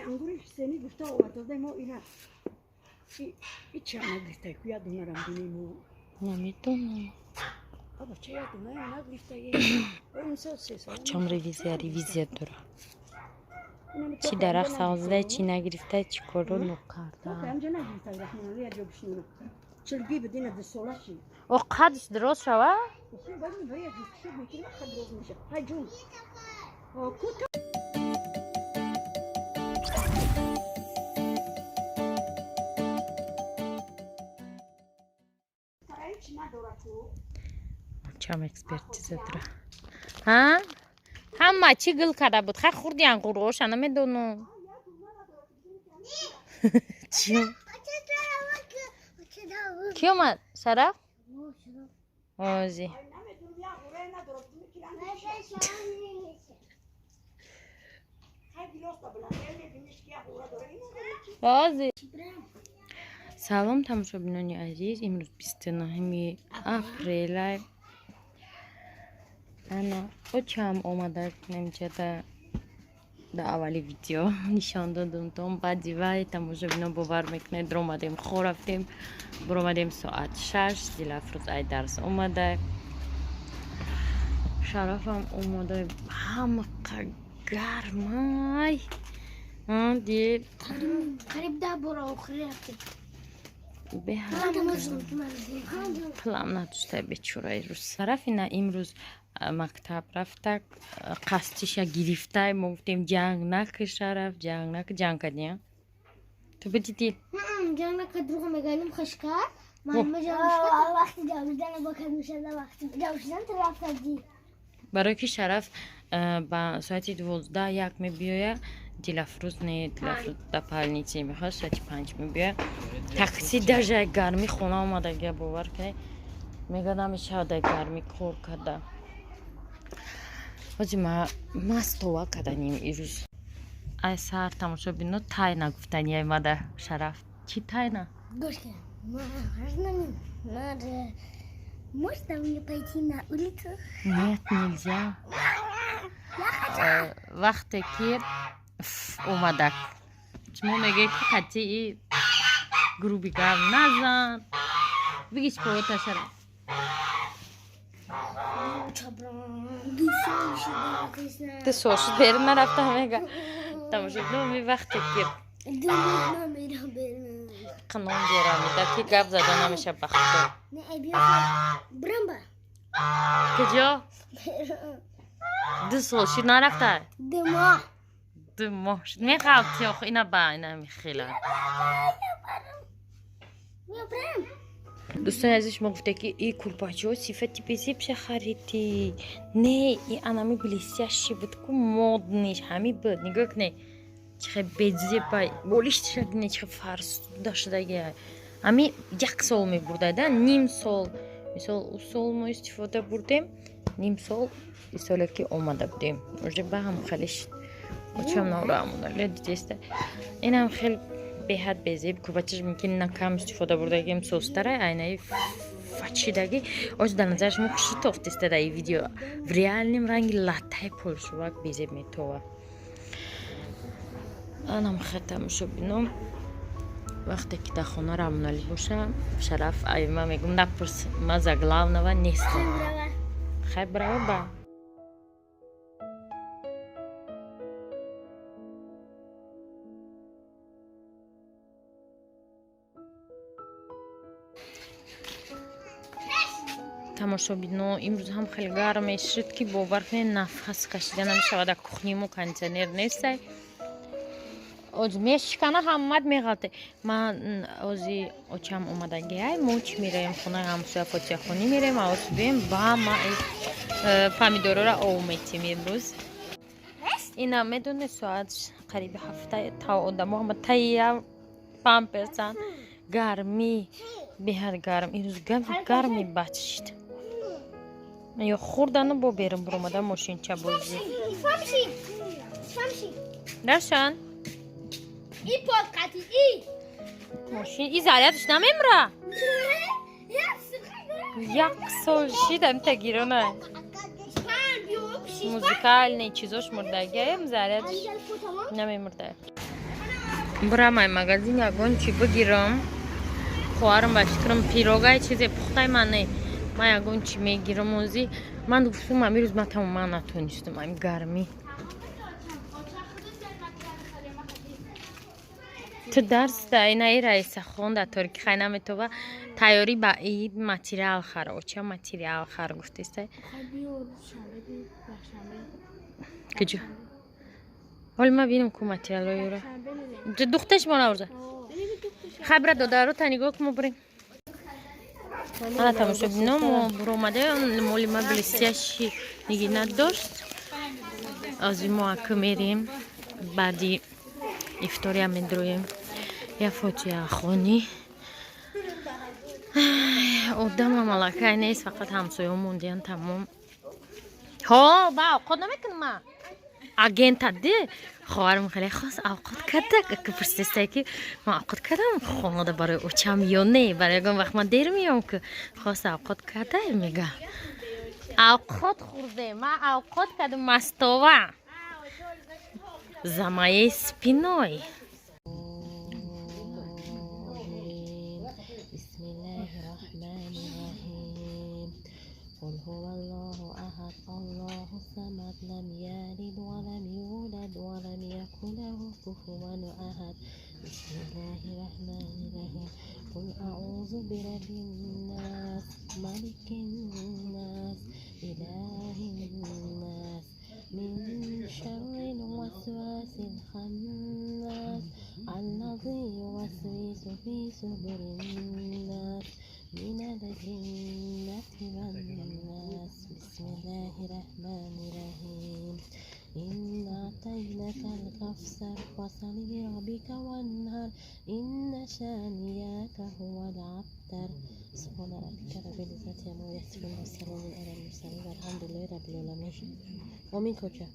Ангури Ҳусейнӣ гуфта оварда мо ина и ча нагирифтай ку, як донарам бинем. Намедонам. Бача, як дона нагирифтай. Чом ревизия дора. Чӣ дарахт савзидай, чӣ нагирифтай, чӣ корро нокарда. О, қадш дроз шава. Чам экспертиза дора. Ҳа, ҳама чӣ гул карда буд. Хай, хурди ангурҳоша намедонам чи. Ки омад, Шараф? Ози ози. Салом, тамошобинони азиз. Имрӯз 29-уми апрелай. Ана очам омада немчада. Да аввали видео нишон додум том. Баъди вай, тамошобино, бовар мекунед, ромадем, хо рафтем, буромадем соат 6. Дилафрӯз ай дарс омада, Шарафам омада. Ҳамақа гармай дил. Қариб 10 бора охири рафтем. Пулам надошта, бечораи рӯз. Шараф ина имрӯз мактаб рафта, қасдиша гирифтай. Мо гуфтем, ҷанг наки, Шараф, ҷанг наки. Ҷанг кардия, ту бидиди. Ҷанг нака, друга мегалим хашкар. Муаллима ҷавоб вақти ҷавоб шудан бо кад мешада, вақти ҷавоб шудан ту рафтади. Барои ки Шараф ба соати 12, 1 мебиёя. Дилафрӯз не, Дилафрӯз да больнице мехоҳад, соати 5 мебиёя. Такси даже гармӣ хона омадагия, бовар кунед, мега намешавад дар гармӣ кор карда. Ҳози ма мастова каданим ирӯз ай сар. Тамошобино, тайна гуфтанияй мада. Шараф, чӣ тайна? Гӯш кун. Можно мне пойти на улицу? Нет, нельзя. Вақте ки омадак, шумо мегӯед, ки қатъии груби гап назан. Бигиш повота, Шараф. 2 сол шуд, берун нарафта, мега. Тамошобино, ми вақте ки қанон ҷерамида, ки гап зада намеша ба худо. Куҷо 2 сол шуд нарафта? 2 моҳ. 2 моҳ шуд, меғалти охо. Ина ба ина мехела. Дӯстони азиз, шумо гуфте, ки и курпачаҳо сифати безебша харидӣ. Не, и анами блестящий буд ку, модный ш ҳами буд. Нигоҳ кунед, чихе безеба болиштиша бинед, чихе фарсуда шудагия. Ҳами як сол мебурда да, ним сол. Мисол, у сол мо истифода бурдем ним сол, и соле ки омада будем, уже ба ҳам хеле шид. Очам нораамонале дидеста, инам хел беҳад безеб курпачаш. Мумкин на кам истифода бурдагим, состара айнаи фачидаги. Оз дар назари шумо хуши тофтеста дар и видео, в реальном ранги латтаи полшувак безеб метова. Анам хел, тамошобино, вақте ки дар хона Рамоналӣ боша, Шараф, ай ма мегум, напурс, ма за главного нестам. Хай, брава ба. Тамошобино, имрӯз ҳам хеле гарм мешуд, ки бовар кунед, нафас кашида намешавад. Дар кухни мо кондиционер нестай, оз мешикана, ҳамат меғалте. Ман ози очам омадагиай, мо чӣ мераем, хонаи ҳамсоя фотиҳахонӣ мераем, аоз бием ба ма помидорора ов метим имрӯз. Ина медонед, соат қариби 7, та одамо ҳама тайя памперсан. Гармӣ беҳад гарм имрӯз, гарми бад шид. Ё хӯрдану бо берун буромада мошинча бозӣ. Равшан. Мошин и зарядш намемра. Як сол шид, амта гирона музыкальный чизош мурдагиам, зарядш намемурда. Бирам ай магазин, ягон чӣ бигирам. Хоҳарам ба фикрам пирогай чизе пухтай, ман не, ман ягон чӣ мегирам. Ози ман гуфтум, амирӯз ман тамоман натонистам, ами гармӣ. Ту дарс да инаи раиса хонда торики хай наметова тайёрӣ ба ид материал хар, оча материал хар гуфтеста. Куҷо? Ҳоли ман бинам ку материалҳои ӯра. Духташ мо наврза. Хай, бира додаро та нигоҳ ку, мо бурем. Ана тамошобино, мо буромадаем, моли ма блестящий нигина дошт. Ози мо аку мерем, баъди ифтория медроем. Я фотиҳахонӣ. Одамам аллакай нест, фақат ҳамсоё мондиян, тамом. Ҳо, ба овқот намекунам ма. Агента ди хоҳарам хеле хост авқот карда, ки пурсистае ки ман авқот кардам хонада барои очам ё не, барои ягон вақт ман дер меём, ки хост авқот карда, мега авқот хӯрдем, ман авқот кардам мастова за моей спиной. بسم الله الرحمن الرحيم. قل هو الله أحد، الله الصمد، لم يلد ولم يولد ولم يكن له كفوا أحد. بسم الله الرحمن الرحيم. قل أعوذ برب الناس، ملك الناس، إله الناس، من شر الوسواس الخناس، الذي يوسوس في صدور الناس، من الجنة والناس. بسم الله الرحمن الرحيم. إنا أعطيناك الكوثر، فصل لربك وانهر، إن شانئك هو الأبتر. سبحان ربك رب العزة عما يصفون، وسلام على المرسلين، والحمد لله رب العالمين. آمین. کجا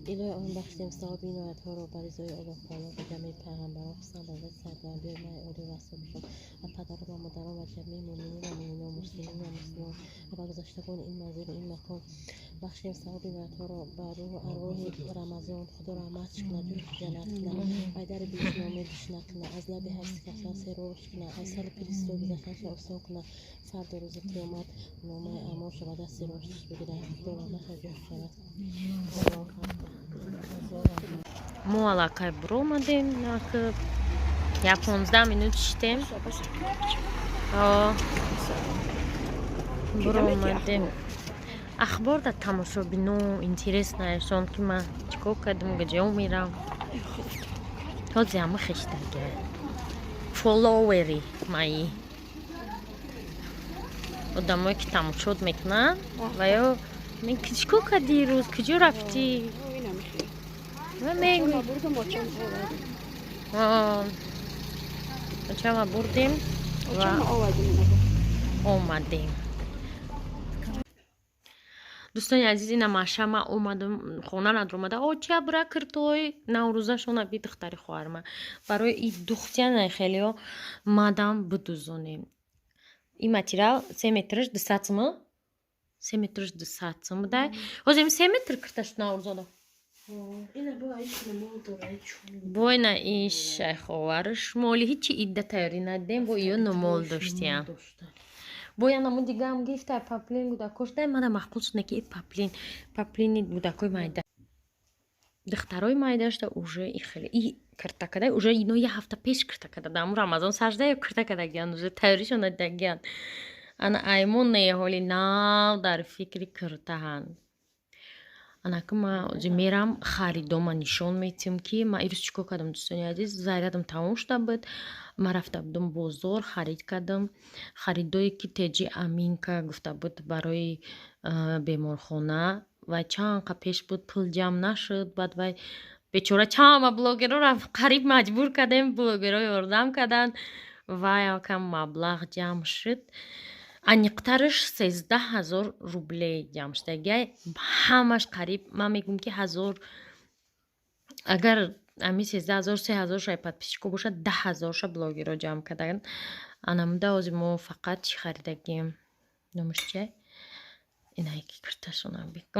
الهی آن بخشیم صاحب این آیتها را بر رضای الله تعالی و جمعی پیغمبران، خصوصا حضرت سروران بیای آله و اصحابشان و پدران و مادران و جمعی مؤمنین و مؤمنات و مسلمین و مسلمان و برگذشتگان این منزل و این مکان بخشیم. صاحب این آیتها را بر روح ارواح رمضان خدا رحمتش کند، جوش جنت کند، ایدر بیش نامیدش نکنه، از لب هفت کفن سیروش کنه، از سر پریستو گذشتنش آسان کنه، فردا روز قیامت نامه اعمالش را به دست راستش بگیره. خدا رحمت جوش جنت کنه. الله اکبر. Мо аллакай буромадем, як 15 минут шитем, буромадем. Ахбор да тамошобино интерес наешон, ки ман чӣ кор кардам, гаҷо мерам. Ҳози ҳама хештага фолловери маи одамое ки тамошод мекунанд ва ё чӣ кор кардӣ, рӯз куҷо рафтӣ, мегӯй. Очама бурдем ва омадем. Дӯстони азиз, ина маша ма омадам хона, надромада оча бура киртой наврӯзашона би духтари хоҳарма барои и духтияна хелео мадам бидузонем. Ин материал 3 метраш 200 сум, 3 метраш 200 сум будай. Ҳозир 3 метр кирташ наврӯзода бойна иш ховарш моли ҳичи идда тайёрӣ надидем, бо иё нумол доштиям. Бо я наму дигаам гирифта, паплин гудакош дай мана маъқул шуд, ки паплин, паплини гудакои майда, духтарои майдашда уже и хеле и кирта када, уже ино як ҳафта пеш кирта када, даму Рамазон сажда ё кирта кадагиян, уже тайёришона дагиян. Ана аймон не, ҳоли нав дар фикри киртаҳанд. Анаки ма ози мерам харидома нишон метиҳам, ки ма ирӯз чӣ кор кардам. Дӯстони азиз, зарядам тамом шуда буд, ма рафта будам бозор, харид кардам. Харидое ки теҷи Аминка гуфта буд барои беморхона, вай чанд қа пеш буд, пул ҷамъ нашуд. Баъд вай бечора чандма блогерора қариб маҷбур кардем, блогерҳо ёрдам карданд, вай якам маблағ ҷамъ шуд. Аниқтараш 13 000 рублей ҷамъ шудагиай ҳамаш. Қариб ман мегӯм, ки ҳазор, агар ами 13 000 3000 шай подписчико бошад, 10 000 ша блогерҳо ҷамъ карданд. Анамуда ҳозир мо фақат чӣ харидагим? Номаш чия? Инаи ки кирташона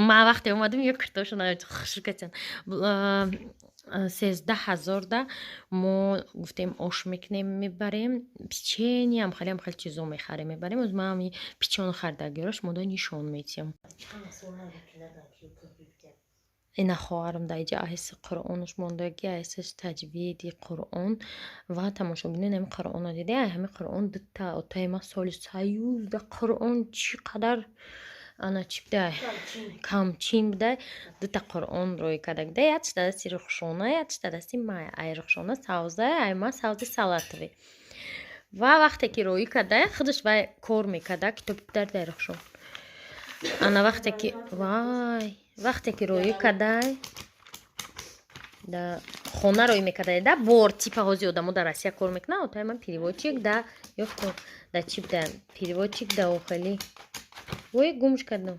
ман вақте омадам ё кирташона хушр катян. 13 000 да мо гуфтем ош мекунем, мебарем, печенье, хеле хеле чизо мехарем, мебарем. Оз ман печенье харидагиро шумода нишон метиҳам. Ина хоҳарам дар иҷа аҳиси Қуръонаш мондаги, аҳисаш таҷвиди Қуръон. Ва тамошобинон, ҳами Қуръонро дида, ҳами Қуръон дута отаи ма соли союзда Қуръон чӣ қадар ана чӣ будай, камчин будай, дута Қуръон рӯй карда будай. Якчита дасти Рухшона, якчита дасти май. Ай Рухшона савза, ай ма савзи салатовый. Ва вақте ки роӣ карда, худаш вай кор мекарда, китоб дар дай Рухшон. Ана вақте ки вай вақте ки роӣ кардай, да хона роӣ мекардай, да бор типа ҳози одамо дар Россия кор мекунад. Отаи ман переводчик да ёфту да чӣ буда, переводчик да охели. Ой, гумш кардам.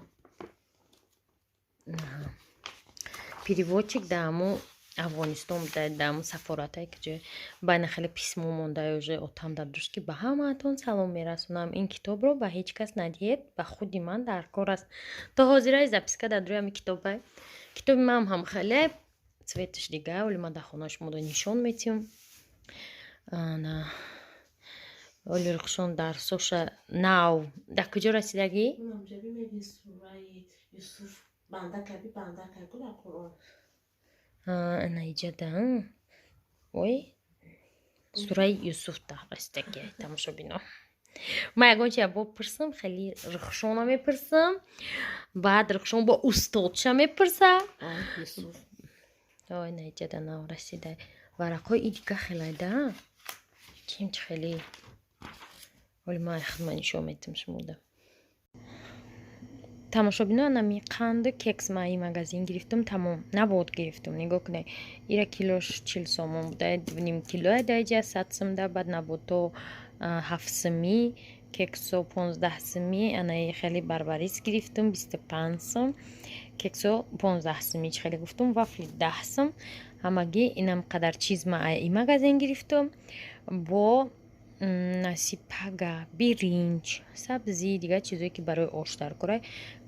Переводчик да ҳамо Афғонистон буда, да ҳамо сафоратае ки ҷои байна хеле письмо монда уже отам дар душ, ки ба ҳамаатон салом мерасонам, ин китобро ба ҳеҷ кас надиҳед, ба худи ман дар кор аст. То ҳозираи записка дар рӯи ҳами китоба. Китоби маам ҳам хеле цветаш дига, оли ман дар хонаи шумода нишон метиҳам. Ана оли Рухшон дарсоша нав дар куҷо расидагӣ? Банда каби, банда каби дар Қуръон. Ана иҷада, ой, сураи Юсуф да расидаги. Тамошобино, ман ягон чи бо пурсам, хеле Рухшона мепурсам, баъд Рухшон бо устодша мепурса. Ой, на иҷада нав расида, варақҳои и дига хелайда чим чи хеле. Оли ман хидма нишон метам шумода, тамошобино. Анами қанду кекс ман ин магазин гирифтам, тамом. Набот гирифтам, нигоҳ кунед, ира килош 40 сомон буда, ним килоя даиҷа 100 сум да. Баъд набото 7 сумӣ, кексо 15 сумӣ. Анаи хеле барбарис гирифтам 25 сум, кексо 15 сумӣ, чи хеле гуфтам, вафли 10 сум. Ҳамагӣ инам қадар чиз ман ин магазин гирифтам бо насипага, биринҷ, сабзӣ, дигар чизое ки барои ош дар кора,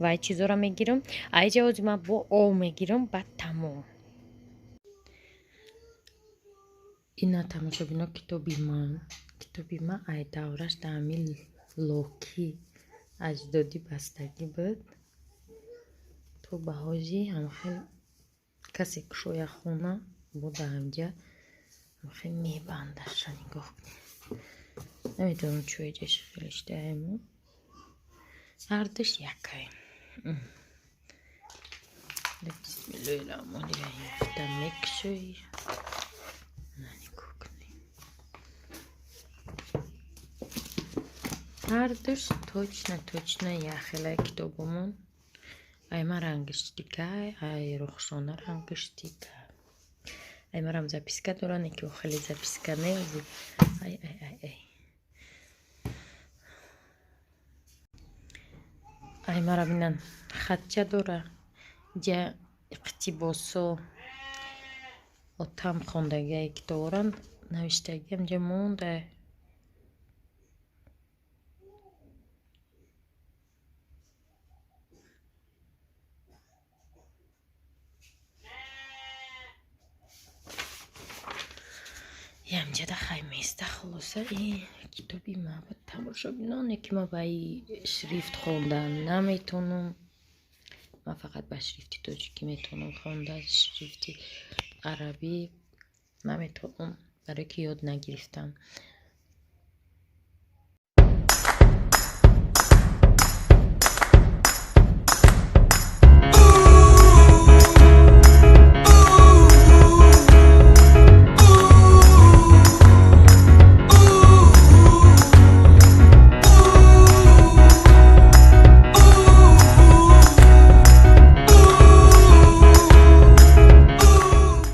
вай чизоро мегирам. Аиҷа ҳози ман бо ов мегирам, баъд тамом. Ина тамошобино, китоби ман. Китоби ман ай давраш дар ҳамин локӣ аҷдодӣ бастагӣ буд, то ба ҳози ҳамхел касе кушоя хона бо дар ҳамҷа ҳамхел мебандаша. Нигоҳ кунед, намедонам чӯ эҷаш хелиштаему, ҳардуш якай. Бисмиллоҳи раҳмони раҳим гуфта мекушоӣ. Нигоҳ кунед, ҳардуш точно точно яхелай китобомон. Ай ман рангиш дигай, ай Рухшона рангиш дигай. Ай марам записка доран, ки хеле записка не. Ай, ай, ай, ай, ай мара бинан, хатча дора, ҷа иқтибосо, отам хондагиай китоборан навиштагиам ҷа монда. Ямҷада хай места. Хулоса, и китоби ма буд, тамошобиноне, ки ма ба и шрифт хондан наметонам. Ман фақат ба шрифти тоҷикӣ метавонам хонда, шрифти арабӣ наметавонам, барое ки ёд нагирифтам.